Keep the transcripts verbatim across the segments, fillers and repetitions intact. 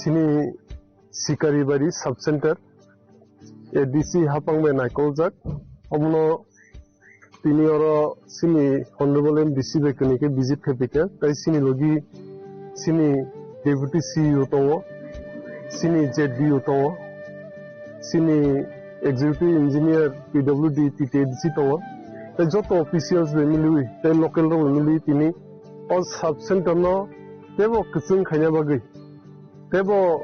Chini Sikaribari Sub Center A D C hapang bai naikoljak. Omono tini oro chini Honorable M D C bai kwnwi khe visit khe phaikha. Tai chini logi chini Deputy C E O tongo, chini Z D O tongo, chini Executive Engineer P W D T T A D C tongo. Tai joto officials bai miliwi, tai local rok bai miliwi tini o sub center no teibo kwchwng khaina bagwi, teibo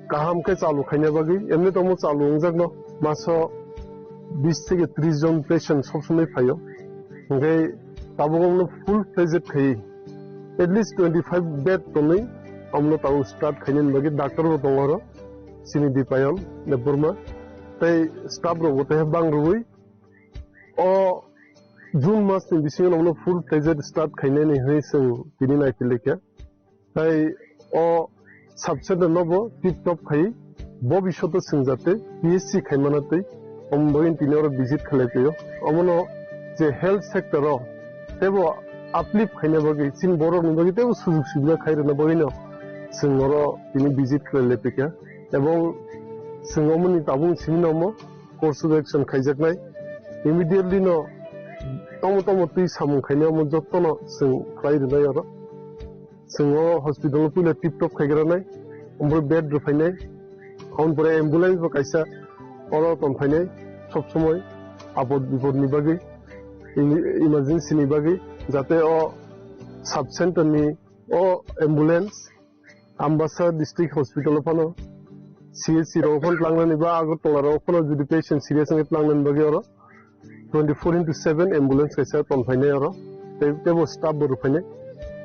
kaham khe chalu khaina bagwi, emni tongmo chalu wngjakno maso bis theke tris jon patient sob somoi phaio. Hwnkhe tabuk omno full fledged khaiwi at least twenty five bed tonwi omno tabuk start khainani bagwi doctor bo tongo oro, chini Dipayan Debbarma, tei staff rok bo tei bang rwui o June mas ni bisingo no full fledged start khainani hwnwi chwng tini naiphilika. Tai o sub center no bo tip top khai bo bisoto chwng jate P H C khaimana tei omo bagwi tini oro visit khlai phaio. Omono je health sector o teibo uplift khaina bagwi chini borok ni bagwi teibo sujug subida khai rwna bagwi no chwng oro tini visit khlai lai phaikha. Ebong chwng omoni tabuk simi no omo course of action khaijaknai. Immediately no tomo tomo twi samung khainai omo jotono chwng khlai rwnai oro. Chwng o hospital o puila tip top khaigranai, omo bed rwphainai, aboni pore ambulance bo kaisa oro tongphainai, sob somoi apod bipod ni bagwi, em-, emergency ni bagwi, jate o sub center ni o ambulance Ambassa District Hospital o phano, C H C rok phano tlangnani ba Agartala rok phano jodi patient serious wngwi tlangnani bagwi oro twenty four into seven ambulance kaisa tongphainai oro, tei teibo staff bo rwphainai.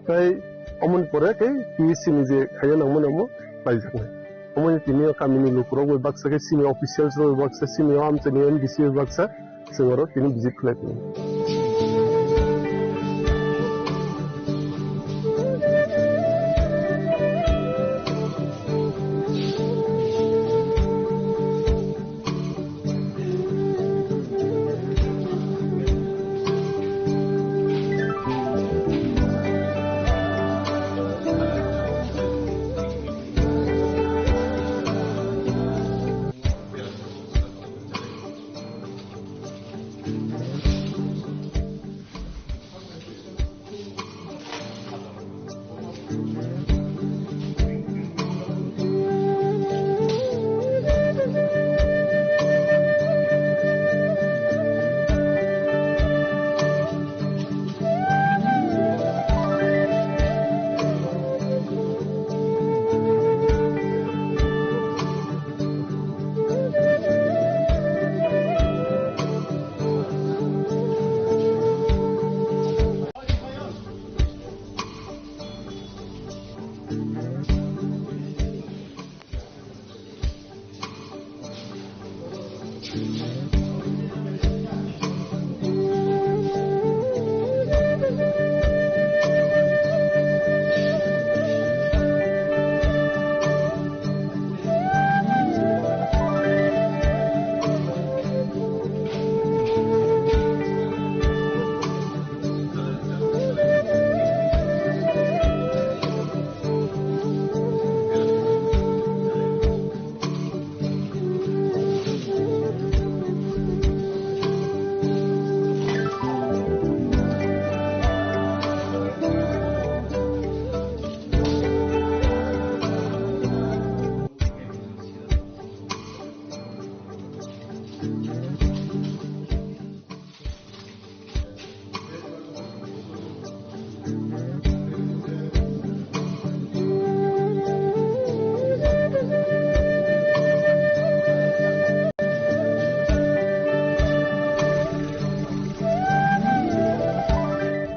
Tai omoni pore tei P H C ni je khaina nangmani omo paijaknai. Omoni tini o kamini lukurok bai baksa khe sini officials rok bai baksa, sini o amchaini M D C bai baksa, chwng oro tini visit khlai tongo.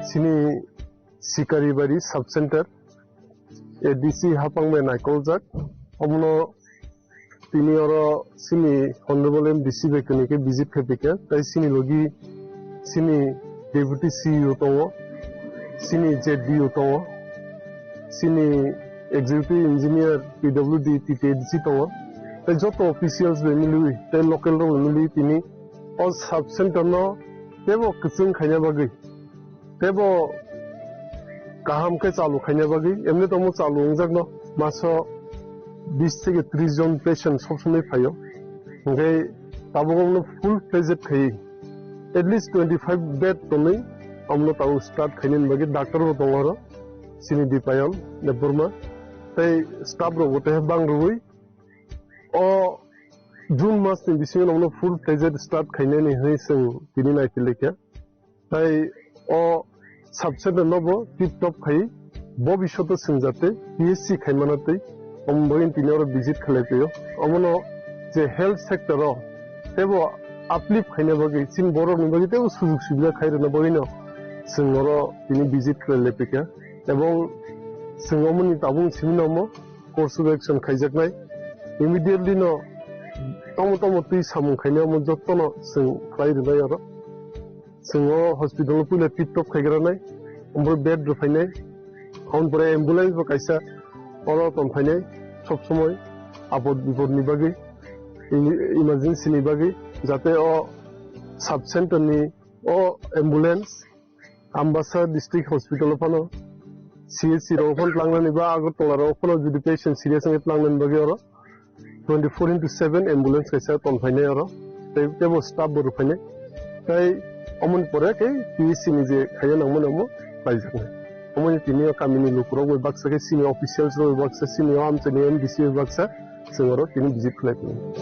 Chini Sikaribari Sub Center A D C hapang bai naikoljak. Omono tini oro chini Honorable M D C bai kwnwi khe visit khe phaikha. Tai chini logi chini Deputy C E O tongo, chini Z D O tongo, chini Executive Engineer P W D T T A D C tongo. Tai joto officials bai miliwi, tai local rok bai miliwi tini o sub center no teibo kwchwng khaina bagwi, teibo kaham khe chalu khaina bagwi, emni tongmo chalu wngjakno maso bis theke tris jon patient sob somoi phaio. Hwnkhe tabuk omono full fledged khaiwi at least twenty five bed tonwi omono tabuk start khainani bagwi doctor bo tongo oro, chini Dipayon Debbarma, tei staff rok bo tei bang rwui o June mas ni bisingo omono full fledged start khainani hwnwi chwng tini naiphilwikha. Tai o sub center no bo tip top khai, bo bisoto chwng jate P S C khaimana twi, omo bagwi tini oro visit khlai phaio. Omono je health sector o tebo uplift khaina bagwi, chini borok ni bagwi tebo sujug subida khai rwna bagwi no chwng oro tini visit khlai lai phaikha. Ebong chwng omo ni tabuk simi no omo course of action khaijaknai. Immediately no tomo tomo twi samung khainai omo jottono chwng khlai rwnai oro. Chwng o hospital o puila tip top khaigranai, omo bed rwphainai, aboni pore ambulance bo kaisa oro tongphainai, sob somoi apod bipod ni bagwi, emergency ni bagwi, jate o sub center ni o ambulance Ambasa District Hospital o phano, C H C rok phano tlangnani ba Agartala rok phano jodi patient serious wngkhe tlangnani bagwi oro twenty four into seven ambulance kaisa tonphainai oro, tei teibo staff bo rwphainai. Tei omoni pore khe P H C ni je khaina nangmani omo khlaijaknai. Omoni tini o kamini lukurok bai baksa khe senior officials rok bai baksa, senior amchaini M D C bai baksa, chwng oro tini visit khlai tongo.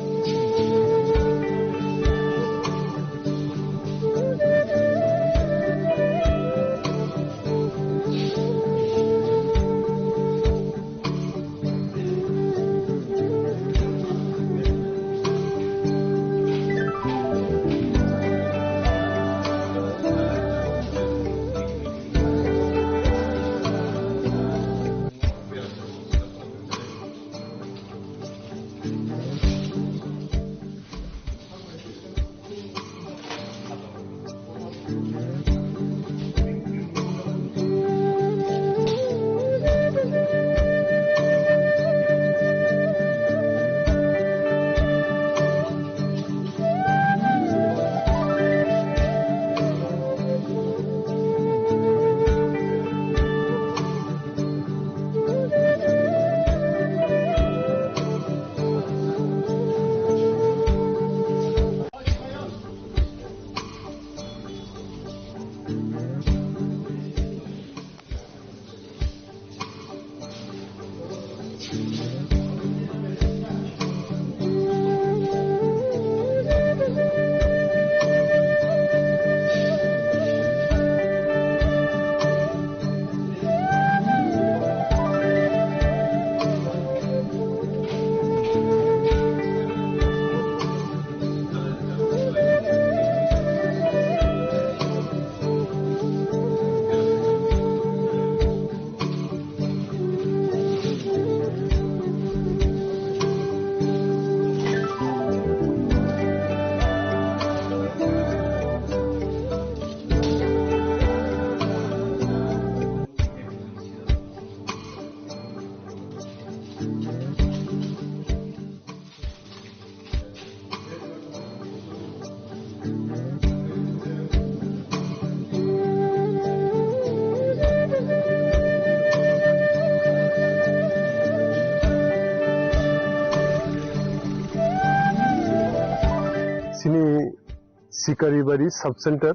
Chini Sikaribari sub center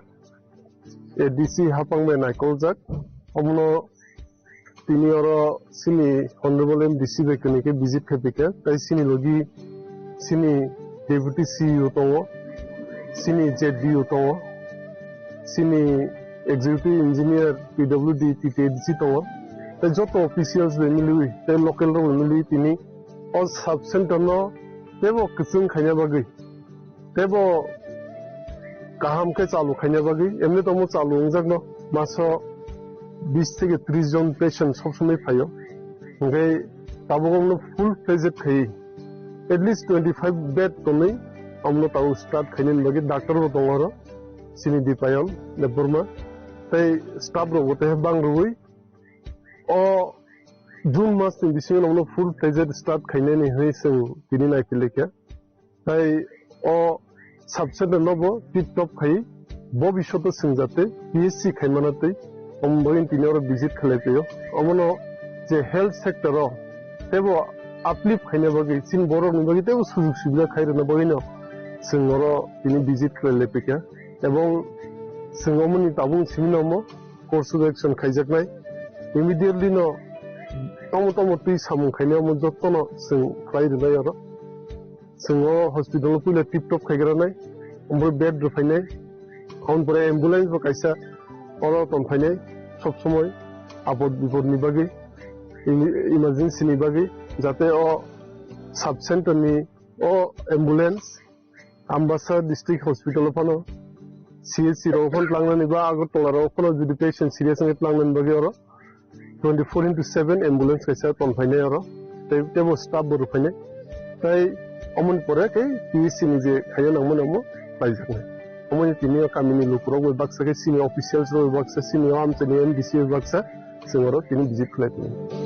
A D C hapang bai naikoljak. Omono tini oro chini Honorable M D C bai kwnwi khe visit khai phaikha. Tai chini logi chini Deputy C E O tongo, chini Z D O tongo, chini Executive Engineer P W D T T A D C tongo. Tai joto officials bai miliwi, tai local rok bai miliwi tini o sub center no teibo kwchwng khaina bagwi, teibo kaham khe chalu khaina bagwi, emni tongmo chalu wngjakno maso bis theke tris jon patient sob somoi phaio. Hwnkhe tabuk omono full fledged khaiwi at least twenty five bed tonwi omono tabuk start khainani bagwi doctor bo tongo oro, chini Dipayon Debbarma tei staff rok bo tei bang rwui o June mas ni bisingo omono full fledged start khainani hwnwi chwng tini naiphilwikha. Tai o sub center no bo tip top khai, bo bisoto swngjate P S C khaimana twi, omo bagwi tini oro visit khlai phaio. Omono je health sector o teibo uplift khaina bagwi, chini borokni bagwi teibo sujug subida khai rwna bagwino chwng oro tini visit khlai lai paikha. Ebong chwng omoni tabuk simi nangmo course of action khaijaknai. Immediately no tamo tamo twi samung khainai omo jottono chwng khlai rwnai oro. Chwng o hospital o puila tip top khaigranai, omo bed rwphainai, aboni pore ambulance bo kaisa oro tongphainai, sob somoi apod bipod ni bagwi, imi-, emergency ni bagwi, jate o sub center ni o ambulance Ambassa district hospital o phano, C H C rok phano tlangnani ba Agartala rok phano jodi patient serious wngwi tlangnani bagwi oro twenty four into seven ambulance kaisa tonphainai oro, tei teibo staff bo rwphainai. Tai omoni pore khe P H C ni je khaina nangmani omo khlaijaknai. Omoni tini o kamini lukurok bai baksa khe senior officials rok bai baksa, senior amchaini M D C bai baksa chwng oro tini visit khlai tongo.